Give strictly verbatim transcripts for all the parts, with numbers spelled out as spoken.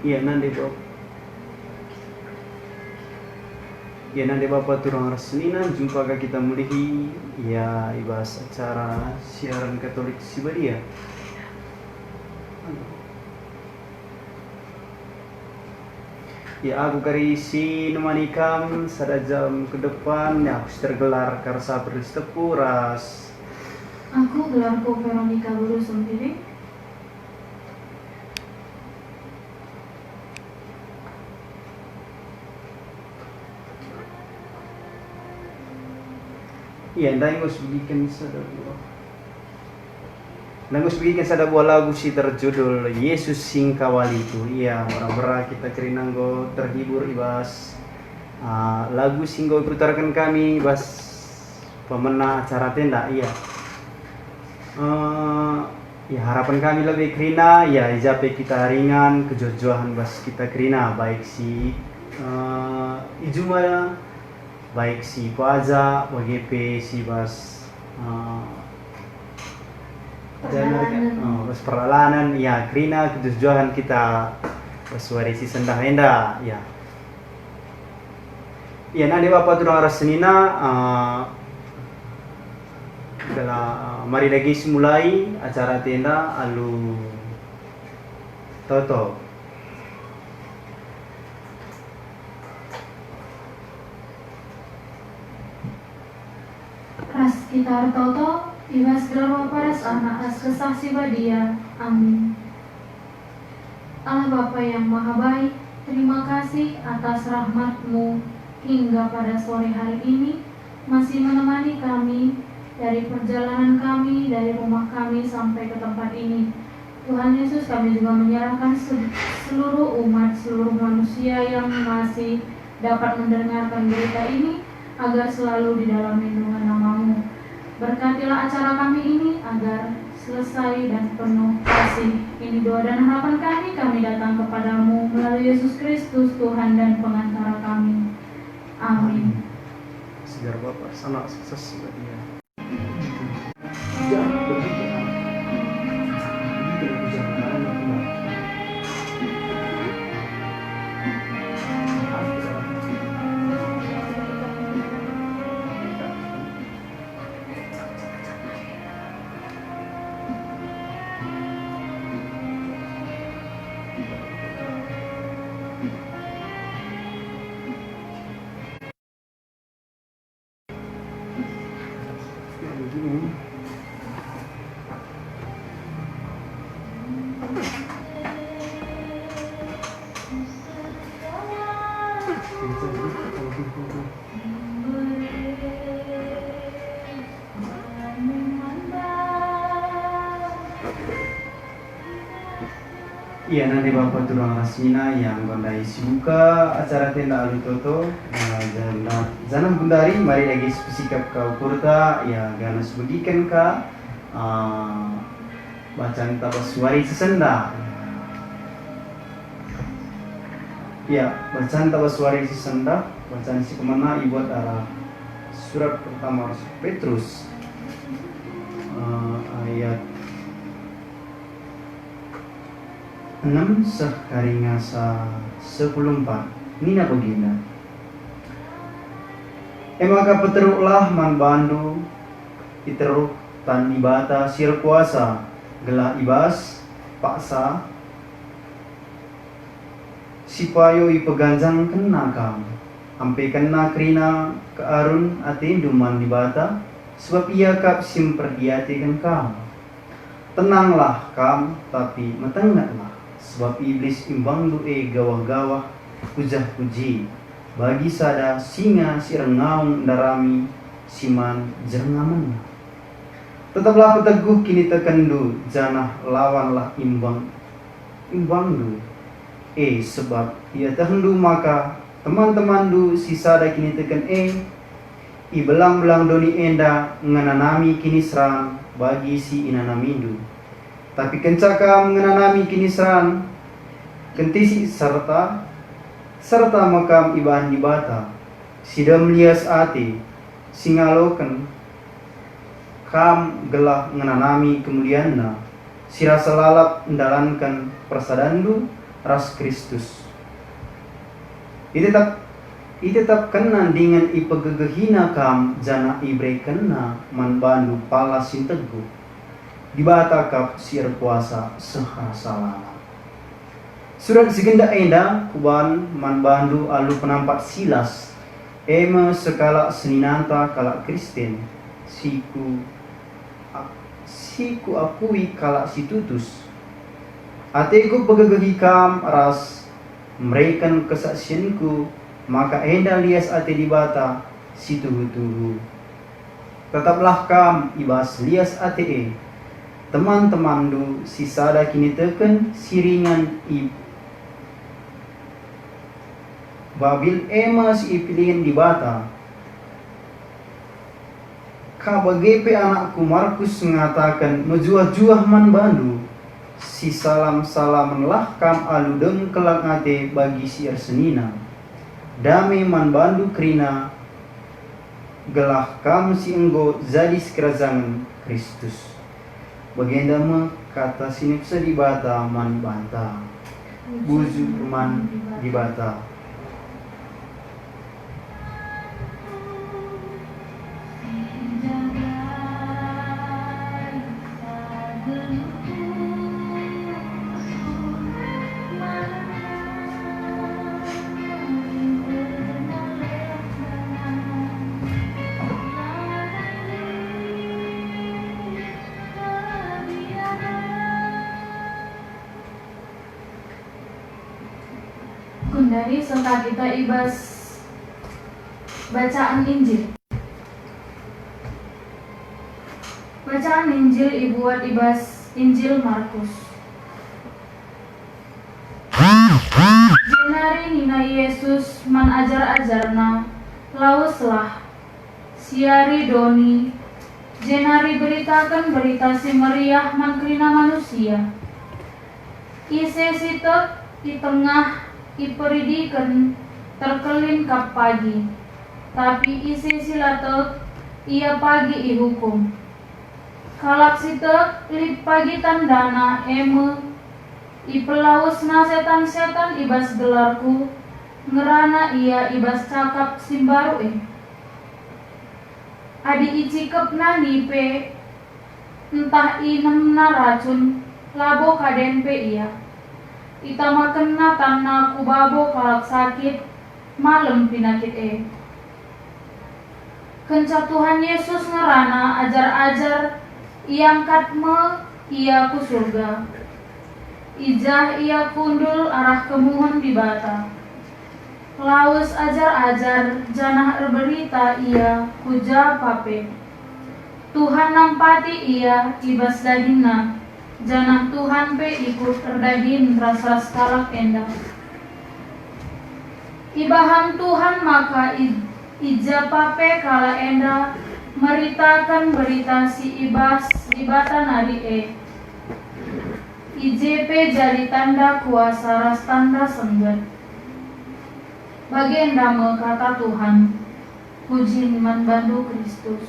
Ia nande Bap-, ia nande Bapa turang ras senina, jumpa ka kita mulihi, ia i bas acara siaran Katolik si badia. Ia aku kari si nemani kam sada jam ke depan, ia aku si tergelar Karsa Perlis Tepu ras. Aku gelarku Veronica Guru Sumpiring. Ia, ndai enggo sibegiken sada buah. Ndai enggo sibegiken sada buah lagu si terjudul Yesus Singkawaliku. Ia, mera-mera kita kerina enggo terhibur i bas, ah, lagu si enggo iputarken kami i bas pemena acara tenda, ia. Eh, ia, harapen kami lebe kerina, ia, i ja pe kita ringan kejuah-juahen bas kita kerina, baik si, eh, i juma, baik si paja, bage pe si bas, eh, perjalanan, eh, bas perjalanan, ia, kerina kejuah-juahen kita bas wari si sendah enda, ia. Ia, nande Bapa turang ras senina, eh, gelah, eh, mari dage simulai acara tenda alu toto. Ras kita ertoto, i bas gelar Bapa ras Anak ras Kesah Si Badia. Amin. Allah Bapa yang Maha Baik, terima kasih atas rahmat-Mu hingga pada sore hari ini masih menemani kami dari perjalanan kami dari rumah kami sampai ke tempat ini. Tuhan Yesus, kami juga menyerahkan se-, seluruh umat, seluruh manusia yang masih dapat mendengarkan berita ini, agar selalu di dalam lindungan nama-Mu. Berkatilah acara kami ini, agar selesai dan penuh kasih. Ini doa dan harapan kami, kami datang kepada-Mu melalui Yesus Kristus, Tuhan dan Pengantara kami. Amin. Segar Bapa, Anak, Kesah Si Badia. Ia nande Bapa turang ras senina, ia enggo ndai sibuka acara tenda alu toto, eh, jana-, janah gundari mari dage sipesikap ka ukurta, ia gana sibegiken ka, eh, bacanta bas wari si sendah. Ia, bacanta bas wari si sendah, bacaan si pemena ibuat arah surat pertama Rasul Petrus, eh, ayat enem seh kari ngasa sepuluh empat, nina bagenda, "E maka peteruklah man bandu i teruh tan Dibata si erkuasa, gelah i bas paksa si payo ipeganjangkenNa kam. AmpekenNa kerina kearun atendu man Dibata, sebab Ia kap si mperdiateken kam. Tenanglah kam, tapi metengetlah, sebab Iblis imbangndu e gawah-gawah ku jah ku je, bagi sada singa si erngaung ndarami si man jernggamenna. Tetaplah peteguh kinitekenndu, janah lawanlah imbang imbangndu e, sebab ietehndu maka teman-temanndu si sada kiniteken e i belang-belang doni enda ngenanami kiniseran bagi si inanamindu. Tapi kenca kam ngenanami kiniseran, kentisik serta, serta me kam ibahan Dibata, si dem lias ate, si ngaloken kam gelah ngenanami kemulianNa, si rasa lalap ndalanken persadanndu ras Kristus. Itetap, itetapkenNa dingen ipegegehina kam janah iberekenNa man bandu pala si nteguh. Dibata kap si erkuasa seh ras salana. Surat si gendah enda kuban man bandu alu penampat Silas, e me sekalak seninanta kalak Kristen, si ku, si kuakui kalak si tutus. Ateku pegegehi kam ras mereken kesaksienku maka enda lias ate Dibata si tuhu-tuhu. Tetaplah kam i bas lias ate e. Teman-temanndu si sada kiniteken si ringan i Babil e me si ipilih Dibata. Ka bage pe anakku Markus ngataken mejuah-juah man bandu, sisalam-salamenlah kam alu dem keleng ate bagi si ersenina. Dame man bandu kerina, gelah kam si enggo jadi sikerajangen Kristus. Bagenda me kata si nipesa Dibata man banta. Bujur man Dibata. Gundari seh ka kita i bas bacaan Injil. Bacaan Injil ibuat i bas Injil Markus. Jenari nina Jesus man ajar-ajarNa, "Laweslah, siari doni, jenari beritaken Berita Si Meriah man kerina manusia. Ise si tek i tengah iperidiken terkelin kap pagi, tapi ise si la tek, ia pagi ihukum. Kalak si tek lit pagi tandana, e me, ipelawesna setan-setan i bas gelarKu, ngerana ia i bas cakap si mbaru e. Adi icikepna nipe, ntah inemna racun, labo kaden pe ia. Itamakenna tanna ku babo kalak sakit, malem pinakit e." Kenca Tuhan Jesus ngerana ajar-ajar, iangkat me ia ku Surga. I jah ia kundul arah kemuhen Dibata. Lawes ajar-ajar janah erberita ia ku Jopa pe. Tuhan nampati ia i bas dahinna, janah Tuhan pe ikut erdahin ras-ras kalak enda. Ibahan Tuhan maka i, i Jopa pe kalak enda meritaken berita si i bas Dibata nari e. I je pe jadi tanda kuasa ras tanda sengget. Bagenda me kata Tuhan. Pujin man bandu, Kristus.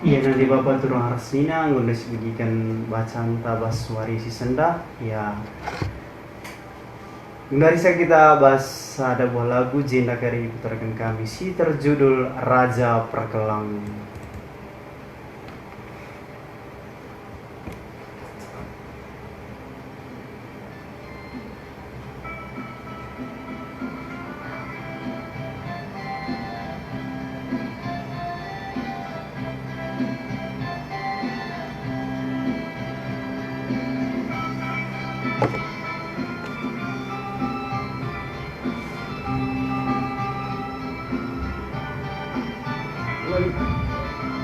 Ia nande Bapa turang arah senina, enggo sibegiken bacanta bas wari si sendah, ia Gendarisa kita bas sada buah lagu, jenda kari iputarken kami si terjudul Raja Perkelang.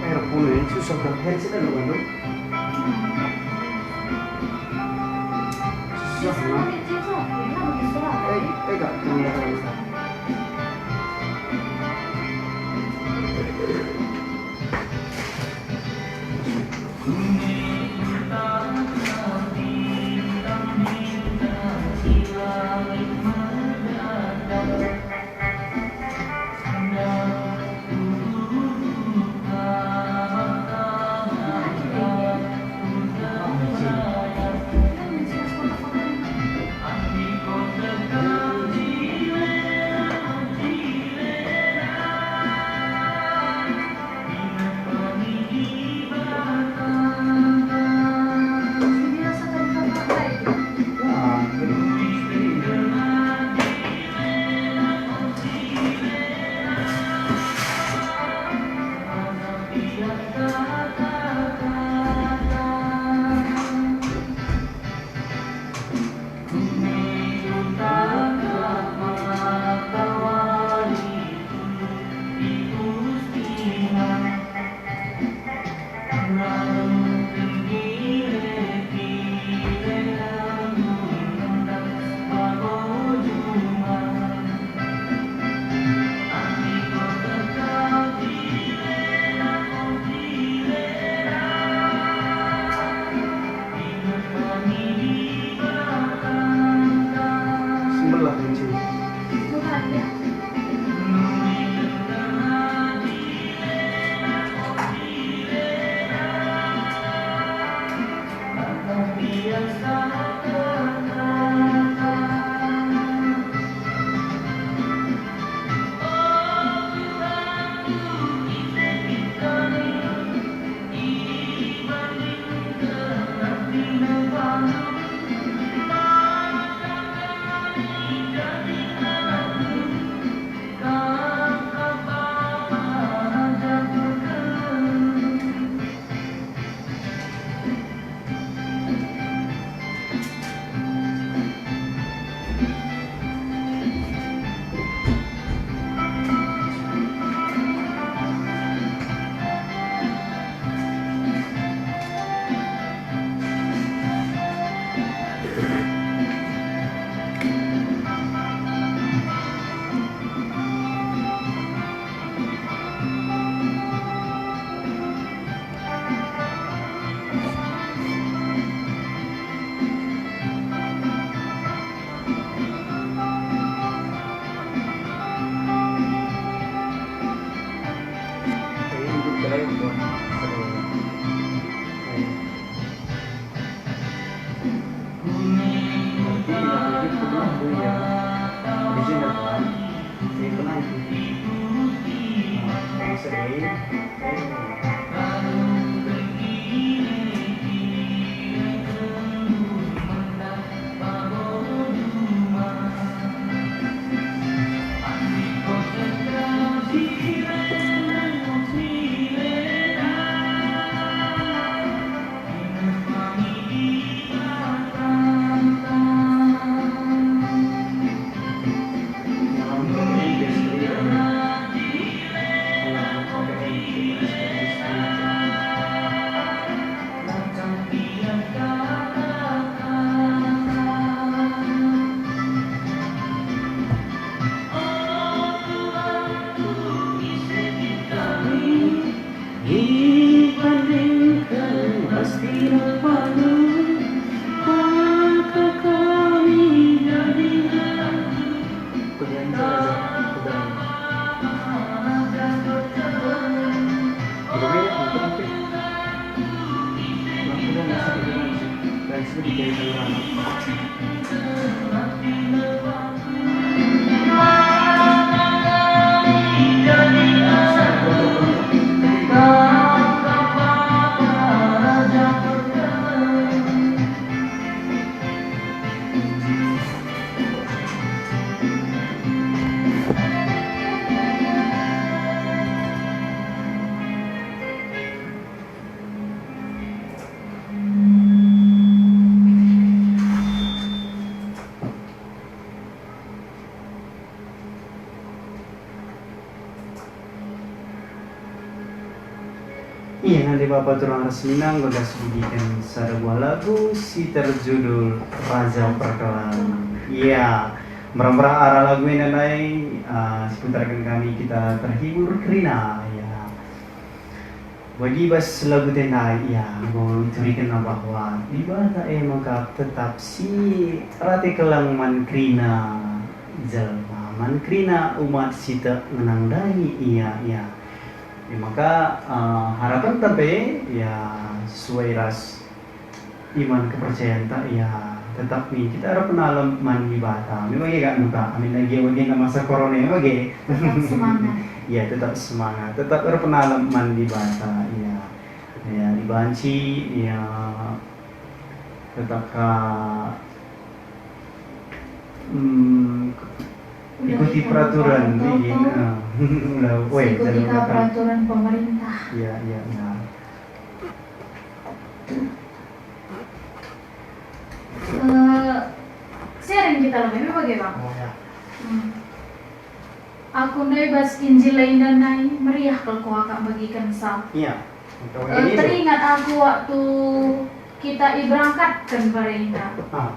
Air pun ini susah kan? Headset ada kan, Dok? Susah, nah. Eh, eh, Kak, ini ya, Kak. Ini datang, ini tenang. Nah, yang sering, ini. Ibandingken ras tiga pagi, maka kami jadi Kuliah aja, kuliah. Kuliah, kuliah. Kuliah, kuliah. Dan sudah dijahit orang. Iya, nande Bapa turang ras Inang, enggo das begiken sada buah lagu si terjudul Raja Perkelang. Iya, mera-mera arah lagu enda ndai, ah, siputarken kami kita terhibur kerina, ya. Bagi bas lagu enda ndai, ya, enggo iturikenna bahwa Dibata e maka tetap si rate keleng man kerina jelma, man kerina umat si tek ngenanami Ia, ya. E maka, eh, harapenta pe, ya, sesuai ras iman kepercayanta, ya, tetap min kita erpenalem man Dibata. Memang e kak nuka, amin lagi bagi masa korona e, bage. Tetap semangat. Ya, tetap semangat, tetap erpenalem man Dibata, ya. Ya, dibanci, ya, tetap ka, mm, ikuti peraturan, protokol. Iya, eh, ulah, weh, ikuti ka peraturan pemerintah. Iya, iya, benar. Eh, sharing kita lebih bage, Bang. Oh, ya. Hmm. Aku ndai bas Injil enda nai meriah kal kuakap bagikensa. Iya. Eh, teringat aku waktu kita iberangkatken barenda. Ah,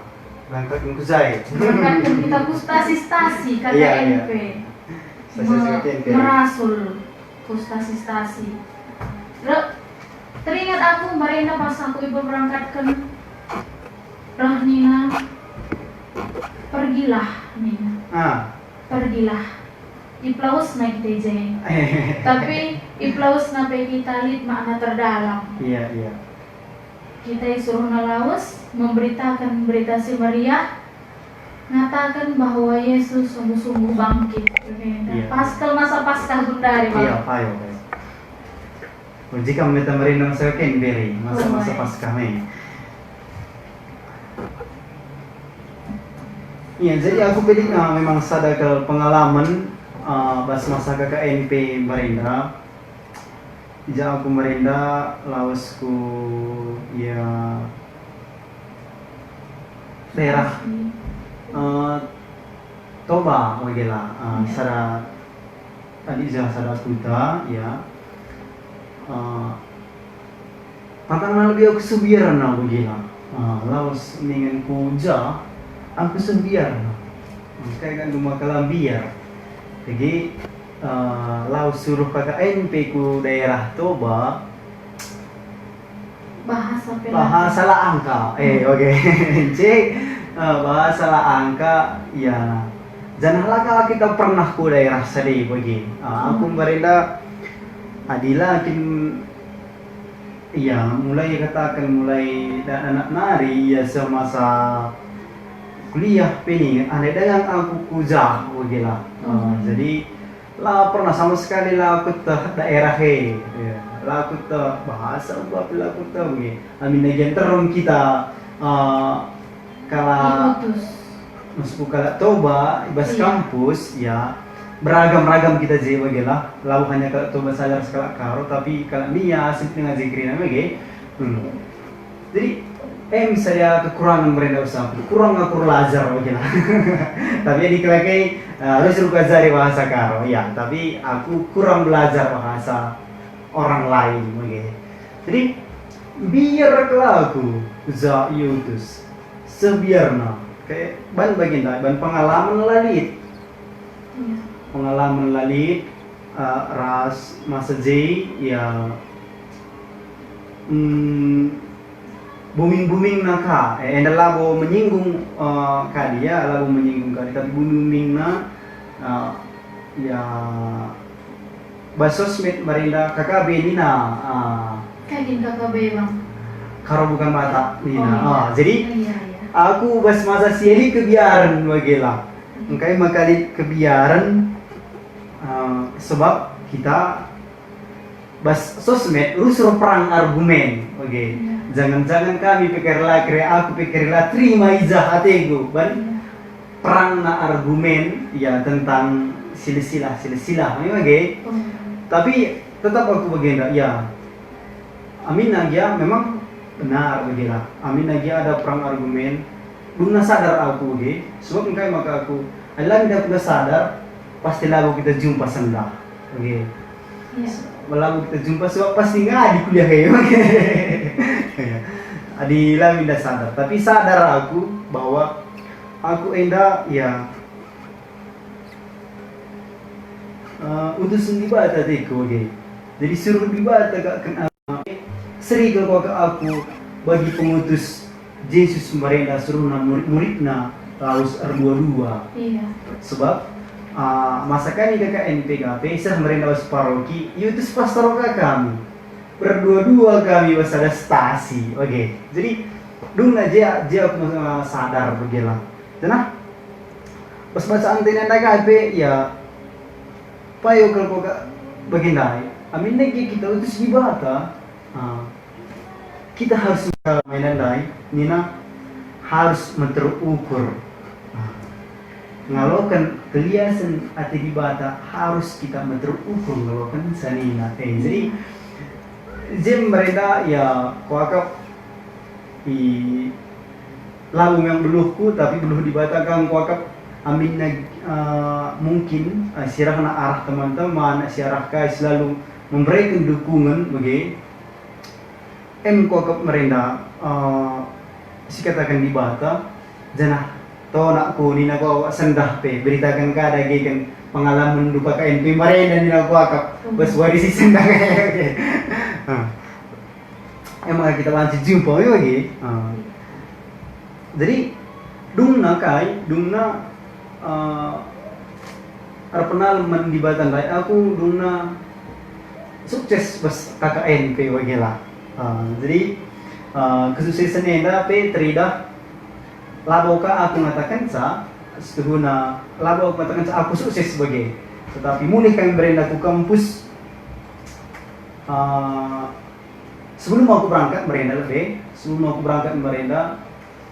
berangkatken ku jai. Berangkatken kita ku stasi-stasi, iya, iya. K K N P. Stasi-stasi Me-, K K N P. Merasul ku stasi-stasi. Re-, teringat aku barenda pas aku iberangkatken. Reh nina, "Pergilah," nina. Ah. "Pergilah." Ipelawesna kita i je. Tapi ipelawesna pe kita lit makna terdalam. Iya, iya. Kita isuruhna lawes, memberitaken Berita Si Meriah, ngataken bahwa Yesus sungguh-sungguh bangkit. Iya. Pas kal masa Paskah gundari, Bang. Iya, payo, payo. Uji kam meta merinda masa K K N P, masa-masa Paskah me. Iya, jadi aku pe lit, ah, memang sada kal pengalaman, ah, bas masa K K N P mbarenda. Ija aku mbarenda lawes ku, ya, daerah, eh, Toba, bagila, eh, sada, tadi ija sada kuta, ya. Eh, tantangna lebih aku seh biarna bagila. Eh, lawes ningen ku ja, aku seh biarna. Eh, kai kan duma kalambiar. Jadi, eh, lawes suruh K K N P ku daerah Toba, Bahasa pe la. Bahasa la angka. Eh, oke. Cik, eh, bahasa la angka, ya. Janah la kal kita pernah ku daerah sade bage. Ah, aku mbarenda adila kin, ya, mulai kataken mulai da-, anak nari, ya, semasa Kuliah pe ning, ande dengan aku ku jah, bagila. Ah, hmm. Jadi, la pernah sama sekali la aku teh daerah e. Ya, la aku teh bahasa apa pe la aku teh, bagi. Amin agen terem kita, ah, kalak masuk ku kalak Toba, i bas kampus, ya, beragam-ragam kita je, bagila. Lau hanya kalak Toba saja ras kalak Karo, tapi kalak Nia, sempit ngaji kerina, bagi. Hmm. Jadi, em saya kekurangan merenda usahaku, kurang aku belajar, bagila. Tapi ya dikelakai, eh, harus aku ajari bahasa Karo, ya. Tapi aku kurang belajar bahasa orang lain, oke. Jadi, biar kelaku, za iutus, sebiarna, kayak ban bagenda, ban pengalaman lalit. Iya. Pengalaman lalit, eh, ras masa je, ya, mm, booming-boomingna ka, eh, enda labo menyinggung, eh, kadi ya, labo menyinggung kadi, tapi booming-boomingna, eh, ya, bas sosmed merenda K K B nina, eh, Kai kin K K B, Bang? Karo bukan Batak nina. Oh, iya. Ah, jadi, iya, iya, aku bas masa si e lit kebiaren bagila. Engkai maka lit kebiaren, eh, sebab kita bas sosmed rusur perang argumen, oke. Iya. Jangan-jangan kami pikir la kira, aku pikir la terima ijah ateku, ban iya, perangna argumen, ya, tentang silsilah, silsilah, memang, oke. Oh. Tapi tetap aku bagenda, ya. Amin agia memang benar bagila. Amin agia ada perang argumen, dungna sadar aku, oke. Sebab engkai maka aku, alam aku sadar, pasti labo kita jumpa sendah. Oke. Iya. Labo kita jumpa sebab pasti ngadi kuliah kayak. Adi la minda sadar, tapi sadar aku bahwa aku enda, ya, eh, utusen Dibata ateku, oke. Jadi suruh Dibata gak kena seri kal kuakap aku bagi pengutus Jesus merenda suruhna murid-muridna lawes erdua-dua. Iya. Sebab, ah, masa kami K K N P K P, seh merenda lawes paroki, iutus pastor ka kami. Berdua-dua kami bas sada stasi. Oke. Jadi, dungna je, je aku, ah, sadar bagila. Janah, pas bacaan tena ndai ka pe, ya, payo kal kuakap bagenda. Amin nege kita utus Dibata. Ah, kita harus, eh, main ndai, nina harus meter ukur. Ah, ngaloken keliasen ate Dibata harus kita meter ukur ngaloken sanina. Eh, jadi, jem merenda ya kuakap i lagu yang beluhku, tapi beluh Dibata kang kuakap amin nag-, eh, mungkin, eh, sirahna arah teman-teman, siarah kai selalu memberikan dukungan bagi Em kuakap merenda, eh, sikataken Dibata, janah tonakku nina ku awak sendah pe, beritaken ka dage ken pengalamen duka ka en pe merenda nina kuakap, bas warisi sendah. Ah. Emang kita banci jumpa, ya, bagi? Ah. Jadi, dungna kai, dungna, eh, erpenal man Dibata ndai aku dungna sukses bas K K N pe bagila. Eh, jadi, eh, kesuksesen enda pe teridah labo ka aku ngatakenca, setuhuna labo aku ngatakenca aku sukses bage. Tetapi mulih kami merenda ku kampus, eh, sebelum aku berangkat merenda lebe, sebelum aku berangkat merenda,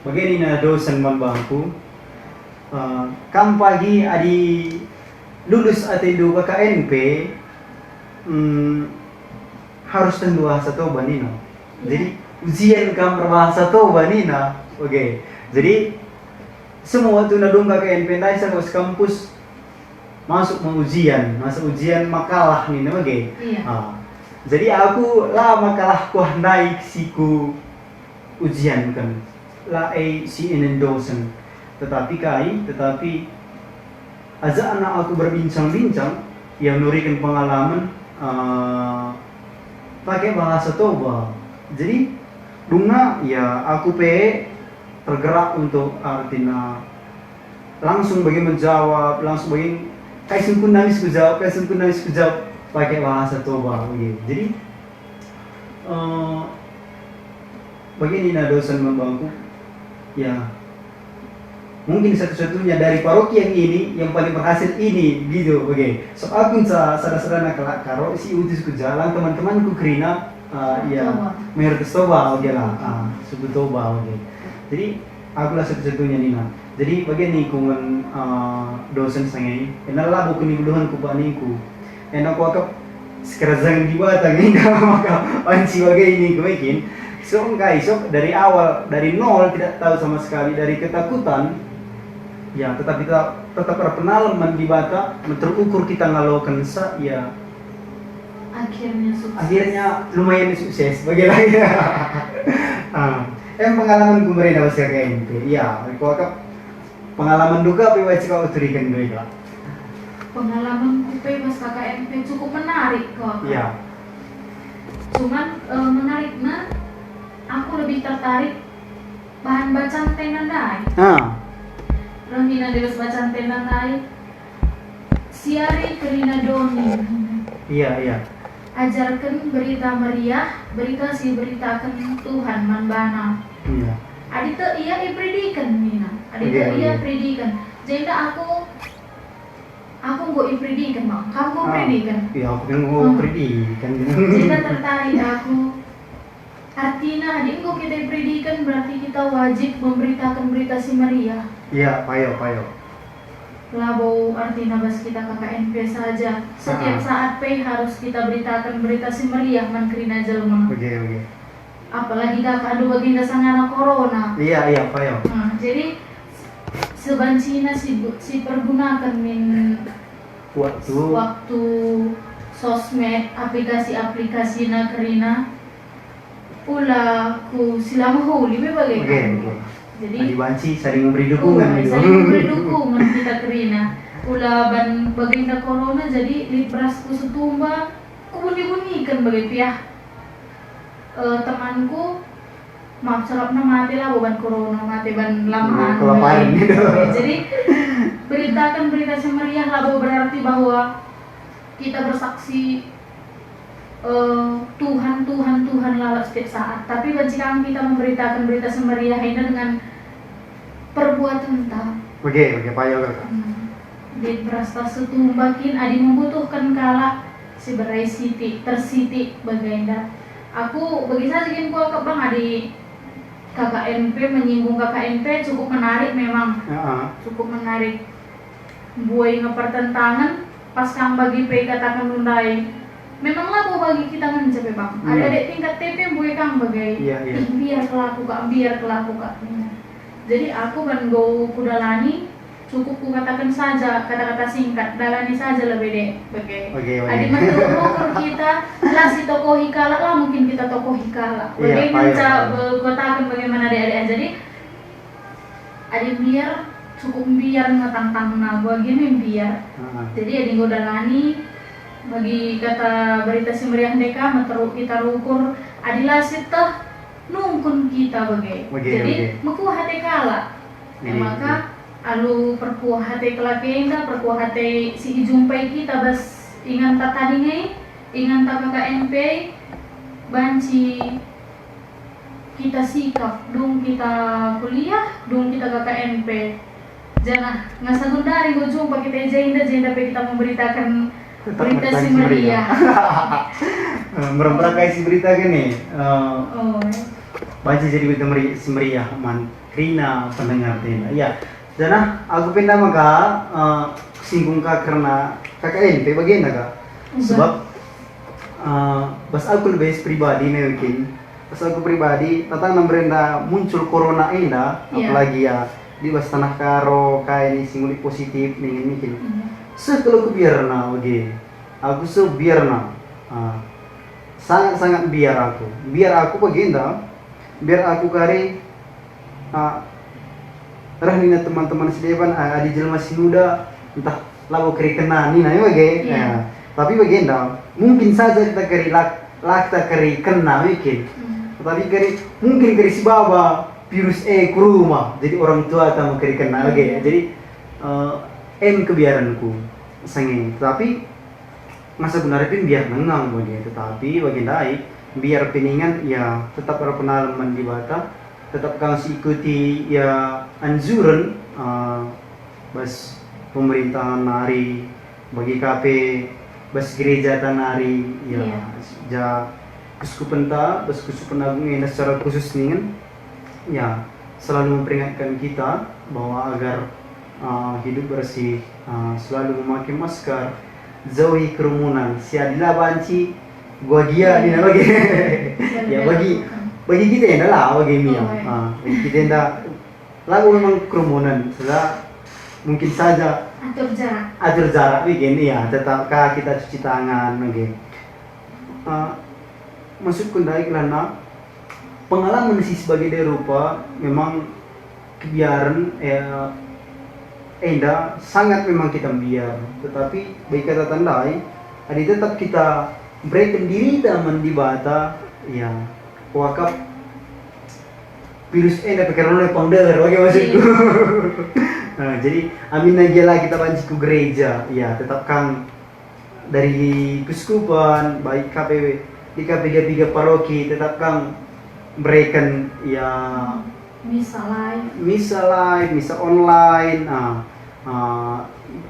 bage nina dosen man bangku, eh, kam pagi adi lulus atendu K K N pe, mm, harus tentu bahasa Toba nina. Iya. Jadi, ujian kam berbahasa Toba nina. Oke. Jadi, semua tu nadung K K N pe ndai sangkos kampus masuk me ujian, masa ujian makalah nina bage. Iya. Ah. Jadi aku la makalah kuah ndai si ku ujian kan, la e si enen dosen. Tetapi kai, tetapi ajakna aku berbincang-bincang, ia nuriken pengalaman, eh, pakai bahasa Toba. Jadi, dungna, ya, aku pe tergerak untuk artina langsung bagi menjawab, langsung bagi kai sungkun nangis ku jawab, kai sungkun nangis ku jawab pakai bahasa Toba, begitu. Jadi, eh, bagi nina dosen man bangku, ya, Mungkin satu-satunya dari paroki yang ini yang paling berhasil ini, gitu, oke. So aku sa sada-sadana kalak Karo si utus ku jalan, teman-temanku kerina, uh, ya, Toba. Mayoritas Toba, oke lah, uh, suku Toba, oke. Jadi aku lah satu-satunya nina. Jadi bage ningku man, uh, dosen sangei, ena labo kenibeluhen ku paningku. Ena kuakap sekerajangen Dibata nge maka banci bage ini kumekin. So engkai so dari awal, dari nol, tidak tahu sama sekali, dari ketakutan, ya, tetapi tetap, tetap erpenalem man Dibata, terukur kita ngaloken sa, ya, Akhirnya sukses. Akhirnya lumayan sukses bagi lagi. Ah, em pengalaman ku merenda bas K K M P. Ya, kuakap pengalaman duka pe wajib kau turikan doi kak. Pengalaman ku pe bas K K M P cukup menarik kok. Ya. Cuman eh, menariknya aku lebih tertarik bahan bacaan tenda ndai. Ah. Rehina di bas bacaan tenda ndai. Siari kerina doni. Iya, iya. Ajarken berita meriah, berita si beritaken Tuhan man bana. Iya. Adi tek ia iperidiken nina. Adi tek ia peridiken. Jenda aku aku enggo iperidiken, Bang. Kamu enggo iperidiken? Iya, aku kan enggo iperidiken. Jenda tertarik aku. Artina adi enggo kita iperidiken berarti kita wajib memberitaken berita si meriah. Iya, payo, payo. Labo artina bas kita K K M P saja. Setiap saat pe harus kita beritaken berita si meriah man kerina jelma. Oke, oke. Apalagi kaka adu bagenda sangana corona. Iya, iya, payo. Nah, jadi sebancina si, si pergunaken min Waktu. Waktu sosmed, aplikasi-aplikasina kerina. Ula ku si la mehuli me bage Oke, kan. Oke. Jadi Adi banci saling memberi dukungan Oh, gitu. Saling memberi dukungan kita kerina. Ula ban bagenda corona jadi lit beras ku setumba, kubuni-buniken bage piah eh, temanku, maaf, serapna mate labo ban corona, mate ban lamaan. Kelaparan gitu. Jadi beritakan berita si meriah labo berarti bahwa kita bersaksi eh, Tuhan, Tuhan, Tuhan lalap setiap saat. Tapi banci kami kita memberitakan berita si meriah ini dengan perbuatanta. Oke, oke, payo kak. Hmm. Di beras tas setumba kin adi membutuhkan kalak si berai siti, tersiti bagenda. Aku bagi saja kin kuakap bang adi K K N P, menyinggung K K N P cukup menarik memang. Heeh. Cukup menarik. Buai nge pertentangan, pas kang bagi pe katakan ndai. Memang labo bagi kita ngenca pe bang. Iya. Adik-adik tingkat T P buai kang bagai. Iya, iya. Ih, biar kelaku kak, biar kelaku kak. Jadi aku ban enggo kudalani, cukup kukataken saja kata-kata singkat, dalani saja lebih dek, bage. Oke, oke. Adi menurut ukur kita, la si tokohi kalak, la mungkin kita tokohi kalak. Iya, Bage payo, ngenca payo. Be-, kukataken bagaimana adik-adik. Jadi, adi mbiar, adi mbiar nge tangtangna, bage me mbiar. Heeh. Jadi, adi enggo dalani, bagi kata berita si meriah ndeka, meteruk kita rukur, adi la sieteh, nungkun kita bage. Oke, Jadi, oke. mekuah ate kalak. Iya, E maka, alu perkuah ate kalak enda, perkuah ate si ijumpai kita bas inganta tading e, inganta K K N P, banci kita sikap, dung kita kuliah, dung kita K K N P. Janah ngasa gundari enggo jumpa kita i jenda, jenda pe kita memberitakan Tetap berita berita si si meriah. meriah. Eh, merem berakai si berita gini. Eh, Oh, Banci jadi berita meri-, si meriah man kerina pendengar tenda. Ya, janah aku pe enda maka eh, singgung ka kerna K K N P bagenda kak. Uga. Sebab eh, bas aku lebih pribadi me mungkin. Bas aku pribadi, tatang na merenda muncul corona enda, Iya. Apalagi ya di bas tanah Karo kai ni si ngulik positif ningen mungkin. Iya. Seh kalo kubiarna bage. Aku seh biarna. Ah, sangat-sangat biar aku. Biar aku bagenda, biar aku kari ah, reh nina teman-teman si deban, ah, adi jelma si nuda, ntah labo keri kena nina, ya bage. Iya. Ya. Tapi bagenda, mungkin saja kita keri lak, lak kita keri kena mungkin. Hmm. Tapi keri, mungkin keri si baba virus e ku rumah, jadi orang tua kita keri kena lagi. Iya. Jadi eh, em kebiaranku sange. Tapi ngasa guna pe mbiar nengang bage, tetapi bage ndai, mbiar pe ningan, ya, tetap erpenalem man Dibata, tetap kang si ikuti, ya, anjuren, eh, bas pemerintahan nari, bagi ka pe bas gereja ta nari, ya, Iya. ja kesusupen ta, bas Keuskupan Agung enda secara khusus ningen, ya, selalu memperingatkan kita bahwa agar, eh, hidup bersih, eh, selalu memakai masker, jauhi kerumunan, siadila banci gua gia Iya. nina bage. Selalu Ya, bagi, dilakukan. bagi kita enda lah, bage Mia. Oh, iya. Ah, bagi kita enda, lagu memang kerumunan, sudah mungkin saja Atur jarak. atur jarak bikin, iya, tetap ka kita cuci tangan, oke. Ah, maksudku ndai kelana, pengalaman si sebagai dai rupa memang kebiaren, eh, enda sangat memang kita mbiar, tetapi bagi kata tandai, adi tetap kita mbereken dirita man Dibata, ya, kuakap virus enda pe kerna pang deher, oke maksudku. Iya. Nah, jadi aminna gia la kita banci ku gereja, ya, tetap kang dari keuskupan, baik K P W, di K P G piga paroki, tetap kang mbereken, ya, Misa live. misa live, misa online, ah, ah,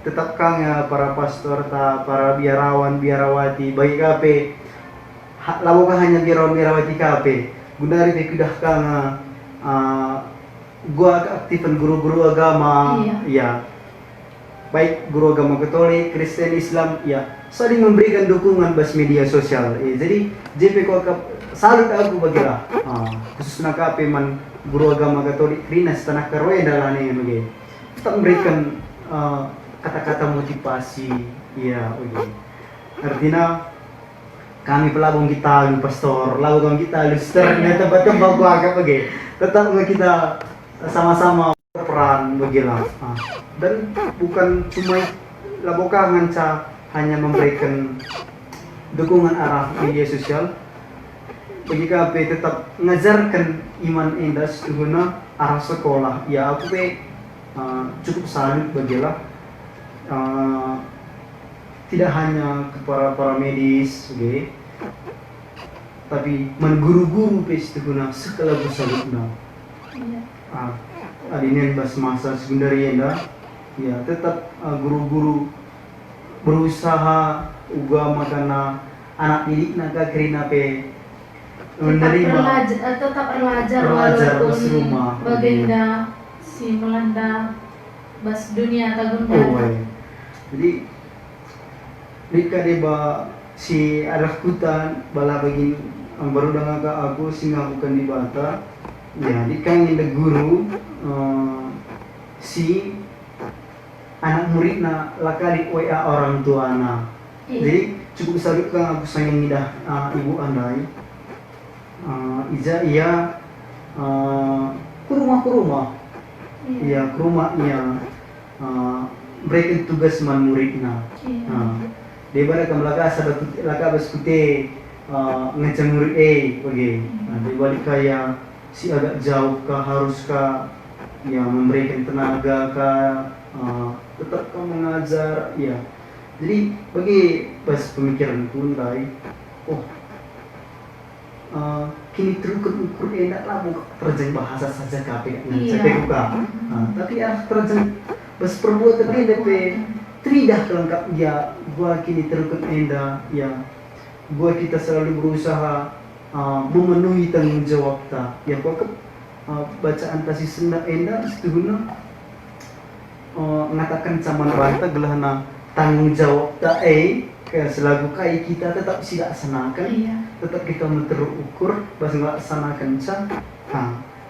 tetap kang, ya, para pastor ta, para biarawan, biarawati, baik K P, ha-, labo ka hanya biarawan, biarawati K P, gundari pe kuidah kang, ah, gua keaktifan guru-guru agama, Iya. ya. Baik guru agama Katolik, Kristen, Islam, ya, saling memberikan dukungan bas media sosial. Eh, jadi, je pe kuakap salut aku bagilah. Ah, khususna K P man guru agama Katolik kerina setanah Karo enda lah ningen bage. Tetap memberikan, eh, kata-kata motivasi. Iya, oke. Artina, kami pe labo nggit talu, pastor, labo nggit talu, suster, Iya. ya, tempat-tempat kuakap bage. Tetap nge kita sama-sama berperan bagilah. Ah, dan bukan cuma labo ka ngenca hanya memberikan dukungan arah media sosial, bagi K P tetap ngajarkan iman enda setuhuna arah sekolah. Ya, aku pe, ah, cukup salut bagilah. Ah, tidak hanya ke para, para medis, oke. Tapi man guru-guru pe setuhuna seh kal aku salutna. Iya. Ah, adi nen bas masa sekundari enda, ya, tetap, ah, guru-guru berusaha uga makana anak didikna ka kerina pe Tetap menerima erlajar, eh, tetap erlajar erlajar walaupun bas rumah. bagenda si melanda bas dunia tagun Oh, darat. Iya. Jadi, lit ka deba si arah kuta, bala bagin, em, baru denga ka aku si ngakuken Dibata. Ya, lit ka nge guru, eh, si anak muridna la ka lit W A orang tuana. Iya. Jadi, cukup salut ka aku sanga ngidah, eh, ibu ndai. Eh, i ja ia, eh, ku rumah, ku rumah. Iya. Iya, ku rumah ia, eh, mbereken tugas man muridna. Iya. Eh, deba da kam la ka sada kut-, la ka bas kute, eh, ngenca murid e, bage. Iya. Nah, deba lit ka ia si agak jauh ka harus ka ia memberikan tenaga ka, eh, tetap ka mengajar, iya. Jadi, bage bas pemikiranku ndai, oh, eh, kiniteruken ukur enda labo terjeng bahasa saja ka pe ngenca Iya. pe kuga. Mm-mm. Ah, tapi arah terjeng bas perbuatan enda pe Perbuatan. teridah kal kap ia gua kiniteruken enda, ya. Gua kita selalu berusaha, ah, memenuhi tanggung jawabta. Ya, kuakap, ah, bacaan ta si sendah enda setuhuna eh, ngatakenca man banta gelahna tanggung jawabta e, ke selaku kai kita tetap silaksanaken, Iya. tetap kita meteruk ukur bas ngelaksanakenca. Ha,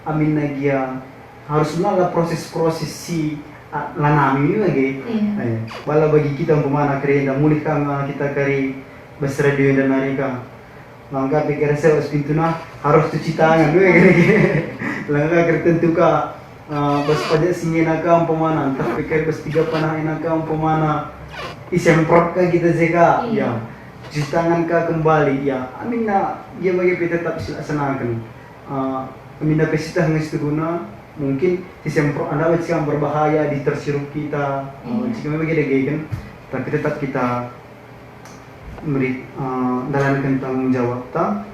aminna gia harus melala proses-proses si, ah, lanami bage. Iya. Eh, bala bagi kita umpamana kerina mulih kang kita kari bas radio enda nari ka. Langka pe kari sewa sepintuna harus cuci tangan, we, kari. Langka kari tentu ka, eh, bas pajak si ngena ka umpamana, ntah pe kari bas tiga panah ena ka umpamana, isemprot ka kita je ka, Iya. ya. Cuci tangan ka kembali, ya. Aminna, gia bage pe tetap silaksanaken. Eh, aminna pe siteh nge situhuna, mungkin isemprot enda cika berbahaya, di tersirup kita, eh, Iya. cika memang kita gegen, tapi tetap kita meri-, eh, ndalanken tanggung jawabta,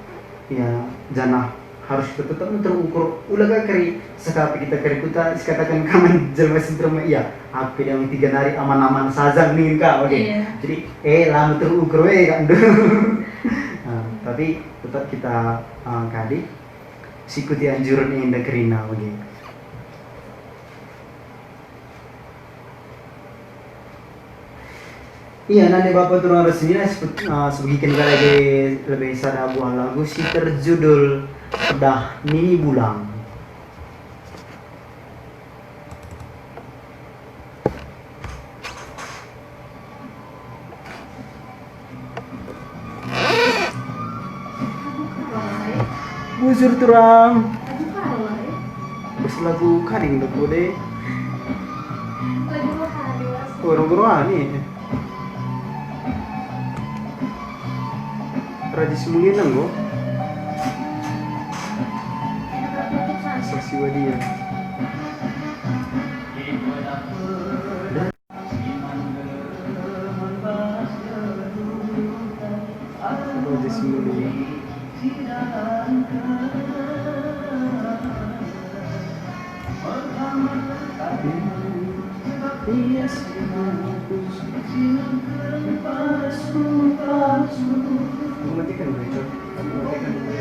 ya, janah Harus kita tetap terukur, ula ka kari, sakapi kita kari kuta, sikataken kaman jelma si terima, iya, aku pe dang tiga nari aman-aman saja ningen ka, oke. Iya. Jadi, eh, lama terukur, eh, kan. Nah, tapi tetap kita, eh, kadi, sikuti anjuran enda kerina, oke. Iya, nande bapa turang ras nina, sebe-, eh, sebegiken ka lebe, lebe sada buah lagu si terjudul Pedah Nini Bulang. Bujur turang. Bas lagu kading dah kode. Oh, rohani. Raja Semulia nenggo. Saksi wadia. Raja Semulia. Matikan dulu, Cok. Matikan dulu.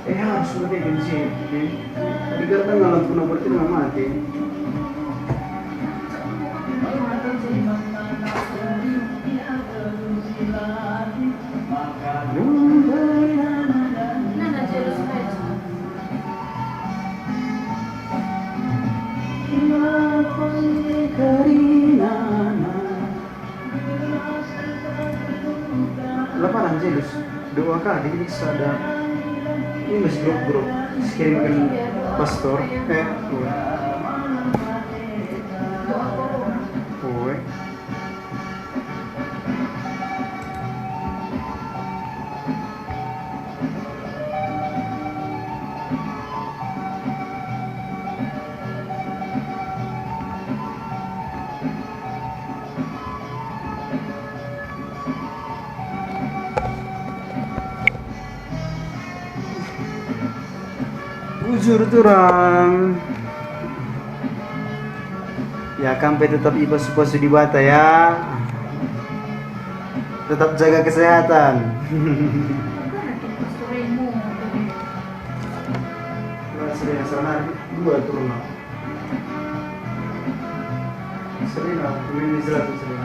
Eh, harus mati kan sih. Tadi kan lampu nomor itu nggak mati. Laparan Jelus, doa ka dikinik sada. Ini mas grup-grup, kirimken pastor. Eh, oh, eh. Bujur turang. Ya, kam pe tetap ipasu-pasu Dibata, ya. Tetap jaga kesehatan. Nah, sering asal hari dua turun, Mak. Sering lah, main di Zela tuh sering.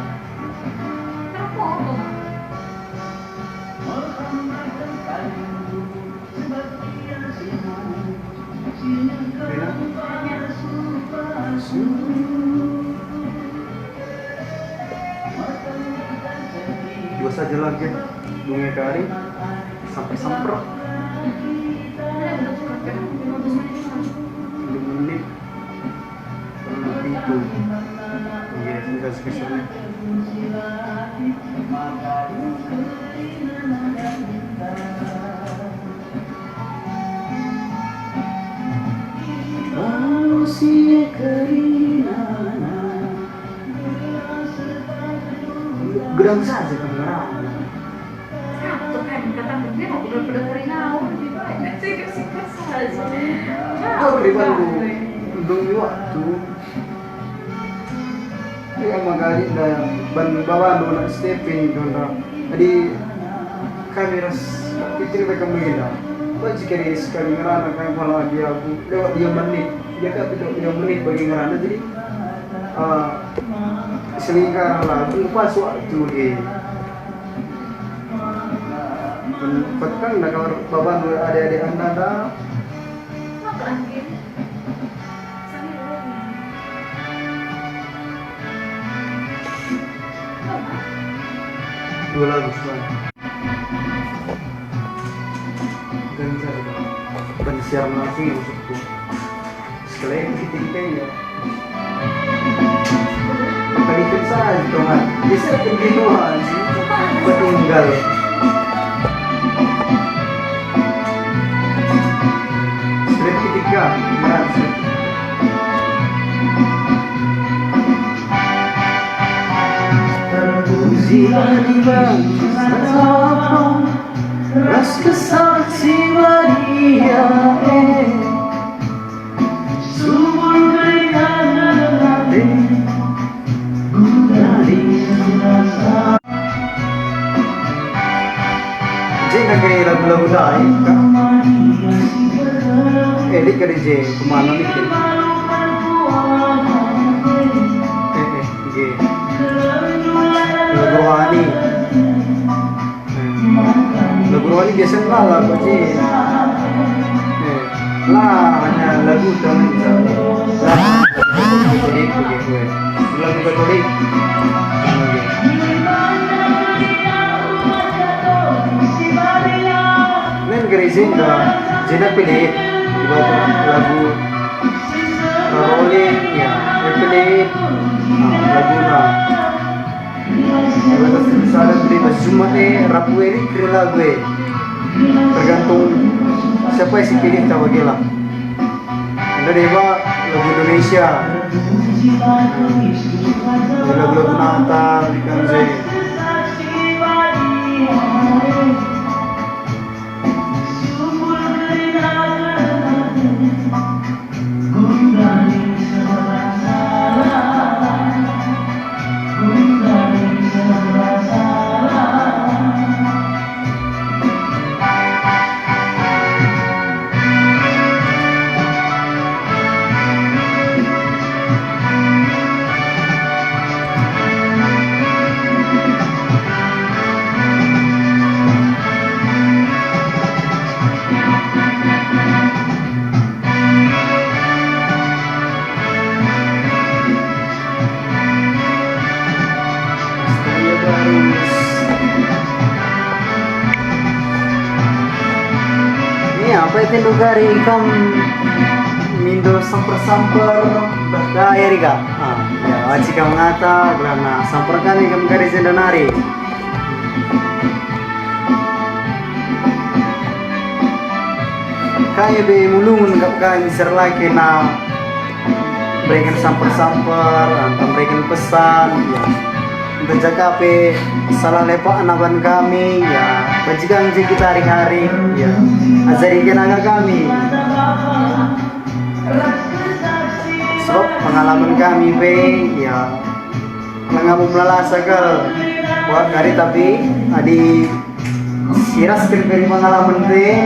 Dua saja lagi, dunge kari sampai semprot. Lima menit. Itu. Iya, sudah selesai. Manusia kerinana. Gedang saja kedengaran. Satu kan, kata kerja aku udah pada hari now, lebih baik. Saya kasih-kasih aja. Kau ribet lu. Belum waktu. Iya, maka adi da ban babandu nak stepping, donda. Adi kami ras pikir mereka mengira. Apa jika dia sekali ngerana kami pala dia aku lewat dia menit. Dia kan tidak dia menit bagi ngerana. Jadi, eh, selingkar lah. Aku pas waktu dia. Petang da kamar baban adi-adi anda da. Dua lagu selalu. Ganjar. Bukan siaran langsung ya maksudku. Sekalian kita kita ya. Bukan itu saja, Tuhan. Bisa pergi doang sih. Tinggal. Strip ketiga, berat. Tiba-tiba ras Kesah Si Badia, eh. Subur keringat ate. Jenda ke lagu-lagu ndai, ka? Eh, lit kari je, kemana mikir? Eh, eh, je. Lagu rohani. Eh, lagu rohani biasa lah, lah, kok je. Eh, lah, hanya lagu tangan. Lah, jadi, begitu, eh. Lagu Katolik. Lain kari jenda, jenda pilih lagu, lagu Rolling, ya, pilih, ah, laguna. Salah pilih bas Jumat e, Rabu e, kira lagu e. Tergantung siapa si pilih, tak bagilah. Enda deba lagu Indonesia. Lagu-lagu Natal, ikan je. Ini apa itu, Nugari, ikam mindo samper-samper, bah, ya, Rika? Ah, ya, wajib kam ngata, gelana samper kami kam kari jenda nari. Kai be mulungen kap kai, serlakena mereken samper-samper, atau mereken pesan, ya. Ntah jaka pe salah lepakna ban kami, ya. Banci kam je kita hari-hari, ya. Ajari kena ka kami. Sebab pengalaman kami pe, ya. Langa melalasa kal. Wah, kari tapi adi sirasken kari pengalaman te,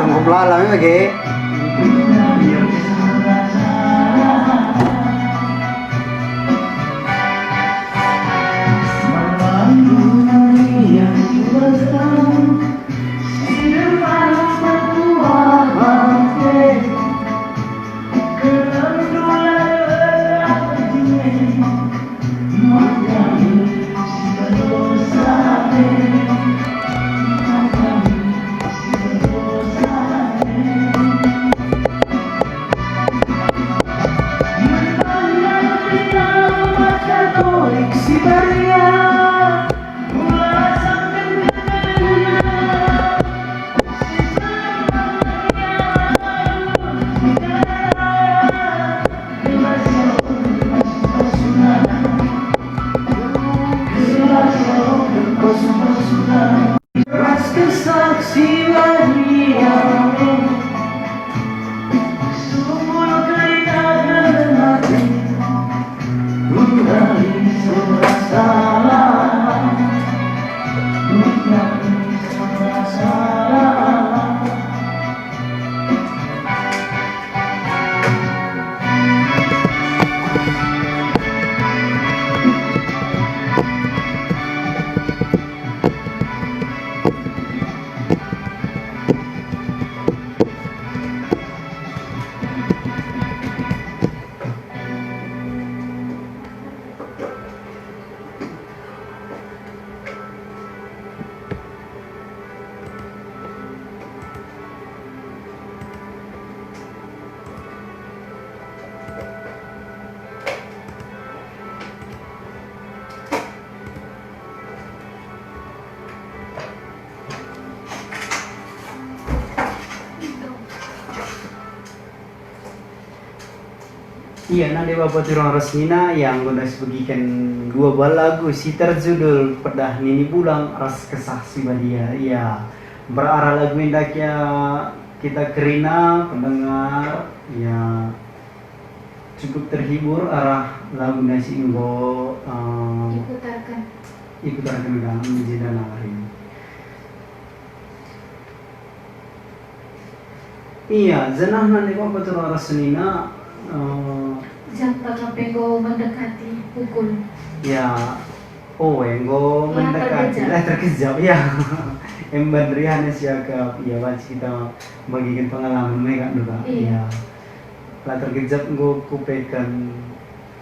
tunggu melala me bage. Ia, nande bapa turang ras nina, ia enggo ndai sibegiken dua buah lagu si terjudul Pedah Nini Bulang ras Kesah Si Badia. Ia, berarah lagu enda kia kita kerina pendengar, ia cukup terhibur arah lagu ndai si enggo, eh, Iputarken. Iputarken kami jenda nari. Ia, janah nande bapa turang ras nina, eh, Jamta ka pe enggo mendekati pukul. Ya, oh, enggo La mendekati, terkejap. La terkejap, ya. Emban riana siakap, ya, banci kita bagiken pengalaman me kak, Kak. Iya. Ya. La terkejap enggo kupeken.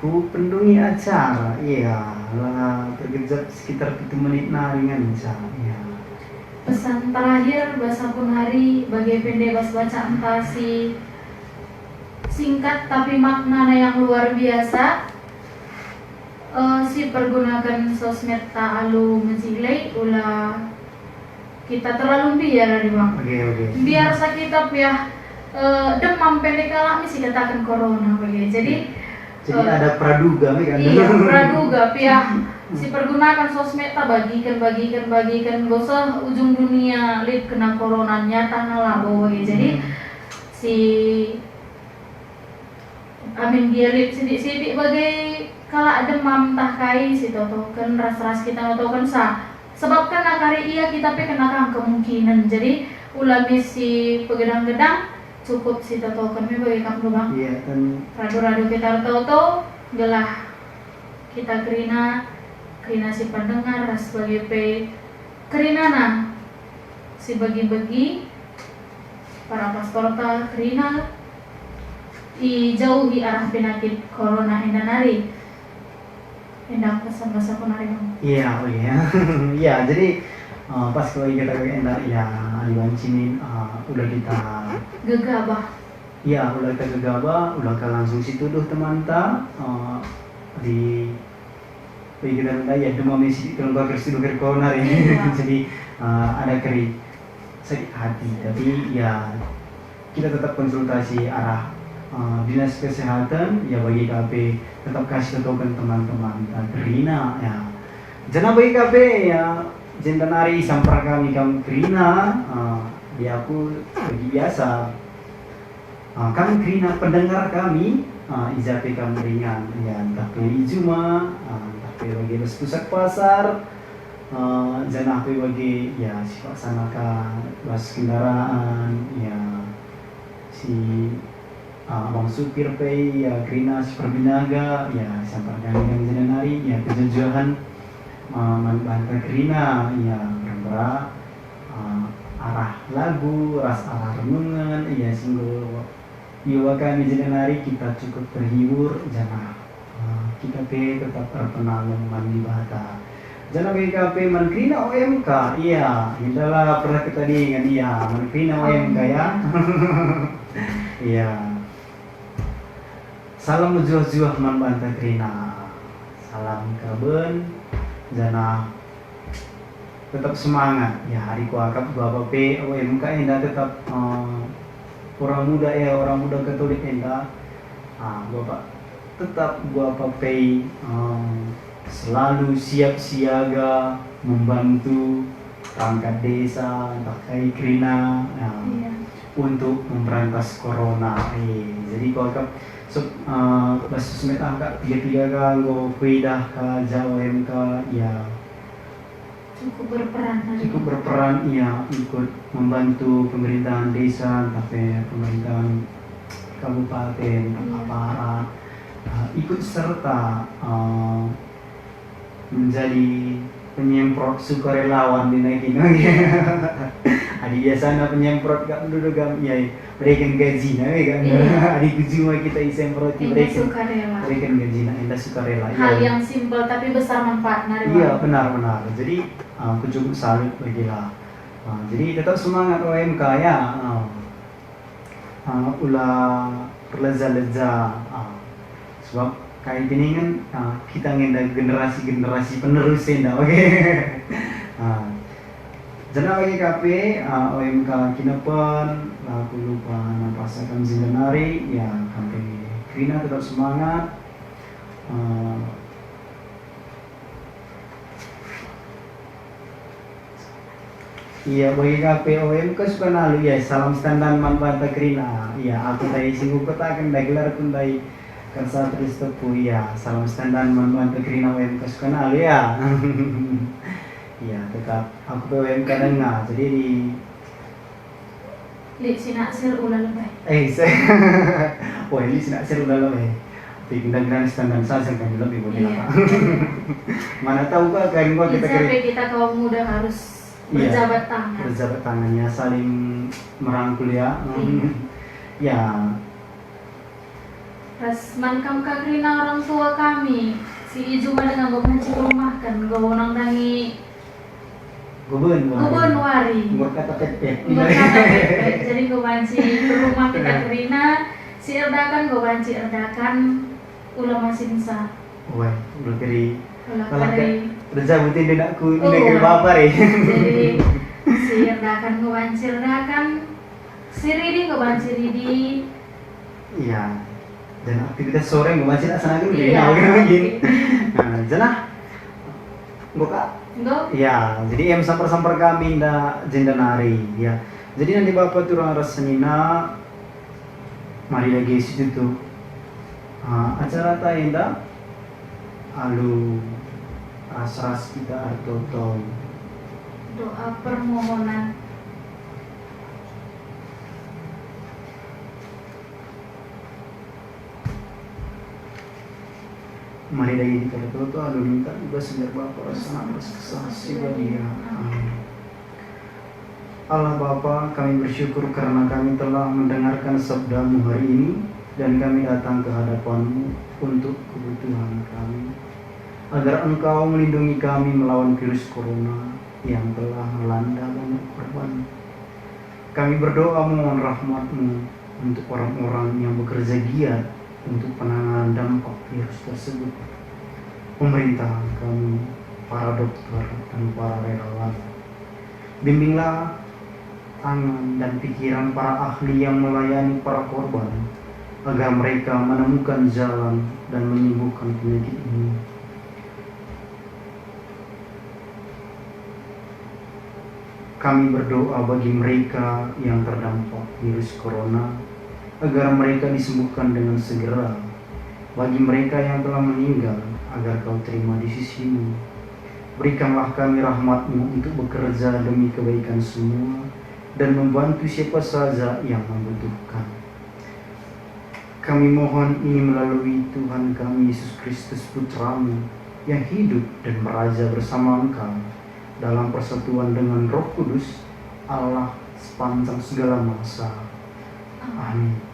Ku pendungi acara, iya, la terkejap sekitar pitu menit nari ngenca, iya. Pesan terakhir bas aku nari bage pe ndai bas bacaenta si singkat tapi maknana yang luar biasa. Eh, si pergunaken sosmedta alu mejile, ula kita terlalu mbiar, Bang. Oke, oke. Mbiar sa kita piah, eh, demam pendek kalak ni si kataken corona, bage. Jadi, Jadi eh, ada praduga, me, kan? Iya, praduga, piah si pergunaken sosmed ta bagiken, bagiken, bagiken, goseh ujung dunia lit kena corona, nyata nge labo, bage. Jadi, Hmm. si Amin gia lit sidik-sidik bage kalak demam ntah kai si totoken ras-ras kita notoken sa. Sebab kena kari ia kita pe kena kam kemungkinen. Jadi, ula mis si pegedang-gedang, cukup si totoken me bage kam, Bang. Iya, kan. Radu-radu kita ertoto, gelah kita kerina, kerina si pendengar ras bage pe kerinana si begi-begi, para pastorta kerina, ijauhi arah penyakit corona enda nari. Enda pesan bas aku nari, Bang. Iya, oh iya. Iya, jadi, eh, pas kalau kita enda, ya, ali banci min, eh, ula kita gegabah. Iya, ula kita gegabah, ula ka langsung si tuduh temanta, eh, di Bagi kita enda, ya, demam isi, kalau nggak kris itu kira corona, ya. Iya. Jadi, eh, ada keri sakit hati. Tapi, ya, kita tetap konsultasi arah, eh, dinas kesehatan, ya, bagi ka pe tetap kasih totoken teman-teman, eh, kerina, ya. Janah bagi ka pe, ya, jenda nari samper kami kam kerina, eh, ya, aku bagi biasa. Ah, kami kerina pendengar kami, ah, i ja pe kam ringan, ya, ntah pe i juma, ah, ntah pe bage bas pusat pasar, ah, janah pe bage, ya, si paksana ka bas kendaraan, ya, si, ah, abang supir pe, ya, kerina si perbinaga, ya, samper kami, kami jenda nari, ya, kejuah-juahen, ah, man banta kerina, ya, mbera-mbera, ah, arah lagu ras arah renungen, ia si enggo ioba kami jenda nari kita cukup terhibur, janah, ah, kita pe tetap erpenalem man Dibata. Janah bage ka pe man kerina O M K, ia, enda la pernah ketadingen, ia, man kerina O M K, ya. Iya. Salam mejuah-juah man banta kerina. Salam keraben, janah tetap semangat. Ya, adi kuakap bapa pe O M K enda tetap, eh, orang muda, eh, orang muda Katolik enda, ah, bapa tetap bapa pe, eh, selalu siap siaga membantu perangkat desa, ntah kai kerina, ya, Iya. untuk memberantas corona. Eh, jadi kuakap, sep-, eh, bas sosmed angka piga-piga ka enggo kuidah ka ja O M K, ya. Cukup berperan, ya. Cukup berperan, ya, ikut membantu pemerintahan desa, ntah pe pemerintahan kabupaten, Iya. aparat, eh, ikut serta, eh, menjadi penyemprot sukarelawan di nai kino. Adi biasana penyemprot kak penduduk kak, iya, bereken gajina, ya, kan? Iya. Adi ku juma kita isemproti, Ingat bereken, sukarela. Bereken gajina, enda sukarela, Hal iya. yang simpel tapi besar manfaatna, Iya, Bang. benar, benar. Jadi, ah, aku cukup salut bagi lah. Ah, jadi tetap semangat O M K, ya. Ah. Ah, ula erleja-leja, ah, sebab kai pe ningen, ah, kita nge enda generasi-generasi penerus enda, oke. Ah, janah bage ka pe, ah, O M K Kinepen, la ku lupa nampasa kam jenda nari, ya, kam pe Rina tetap semangat. Eh, iya, bagi ka pe O M K suka nalu, iya, salam standan man banta kerina. Iya, aku ndai si ngukutaken ndai gelarku ndai kersa terus tepu, iya, salam standan man banta kerina O M K suka nalu, iya. Iya, tetap aku pe O M K denga, jadi di Lit si naksir ula lebe. Eh, se-, wah, ini si naksir ula lebe. Tapi gendang-gendang standan saja kan lebih boleh. Iya. Mana tahu kan, kan gua kita Bisa kira pe kita kaum muda harus Iya. Berjabat tangan. Berjabat tangan, ya, saling merangkul, ya. Iya. Ya. Ras man kam ka kerina orang tua kami, si i juma denga enggo banci kurumahken, enggo nandangi Guben wari. Guben wari. Enggo kata pepet. Enggo kata pepet. Jadi enggo banci rumah kita Nah. kerina, si erdakan enggo banci erdakan ula masinsa. Wah, ula keri. Ula Ula keri. ke-, kerja buti di nakku, Oh. ini keri bapa, re. Jadi, si erdakan enggo banci erdakan, si ridi enggo banci ridi. Iya. Dan aktivitas sore enggo banci laksanaken Iya. gini, gini. Nah, jenah. Enggo, Kak? Enggo. Ya, jadi em samper-samper kami nda jenda nari, ya. Jadi nanti Bapa turang ras senina, mari lagi situtu. Ah, acara ta enda alu ras-ras kita ertoto. Doa permohonan. Mari dage kita ertoto alu minta i bas gelar Bapa ras Anak ras Kesah Si Badia. Amin. Allah Bapa, kami bersyukur karena kami telah mendengarkan sabda-Mu hari ini, dan kami datang ke hadapan-Mu untuk kebutuhan kami, agar Engkau melindungi kami melawan virus corona yang telah melanda banyak korban. Kami berdoa mohon rahmat-Mu untuk orang-orang yang bekerja giat untuk penanganan dampak virus tersebut. Pemerintahan kami, para dokter, dan para relawan. Bimbinglah tangan dan pikiran para ahli yang melayani para korban, agar mereka menemukan jalan dan menyembuhkan penyakit ini. Kami berdoa bagi mereka yang terdampak virus corona, agar mereka disembuhkan dengan segera. Bagi mereka yang telah meninggal, agar Kau terima di sisi-Mu. Berikanlah kami rahmat-Mu untuk bekerja demi kebaikan semua dan membantu siapa saja yang membutuhkan. Kami mohon ini melalui Tuhan kami Yesus Kristus, Putra-Mu, yang hidup dan meraja bersama Engkau dalam persatuan dengan Roh Kudus, Allah sepanjang segala masa. Amin.